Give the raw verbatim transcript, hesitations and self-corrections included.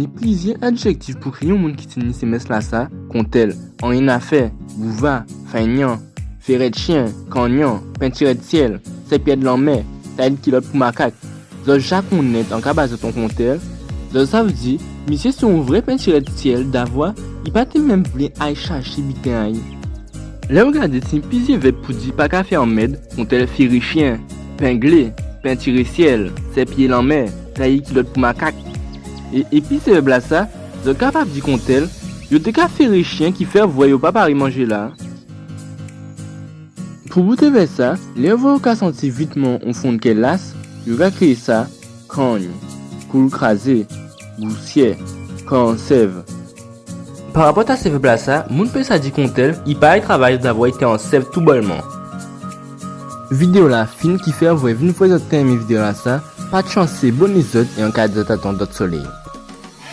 Ni plizyè adjèktif pou kriyé on moun ki tini sé mès-lasa, kontèl anyen-a-fè, bouva, fennyan, férèt chyen, kanyan, pentirèt syèl, sèpyèd lanmè, tayèd kilòt pou makak. Zòt ja konnèt an ka ba zòt on kontèl, zòt sav di misyé sé on vré pentirèt syèl davwa i pa té menm vlé ay chaché biten a'y. Lè ou gadé, tini plizyè vèb pou di pa ka fè anmèd, kontèl féré chyen, penglé, pentiré syèl, sèpyé lanmè, tayé kilòt pou makak. É épi sé vèb-lasa, zòt kapab di kontèl yo té ka féré chyen ki fè vwè yo pa paré manjé-la. Pou bout èvè sa, lè ou vwè ou ka santi vitman on fonnkè las, yo ka kriyé sa kangn, koul krazé, bousyè, kansèv. Parapòt a sé vèb-lasa, moun pé sa di kontèl i pa ay travay davwa i té ansèv toubòlman. Vidéo-la fin, kifè vwè vin vwè zòt té enmé vidéo-lasa, pa tchansé, abòné zòt é an ka di zòt a on dòt solèy.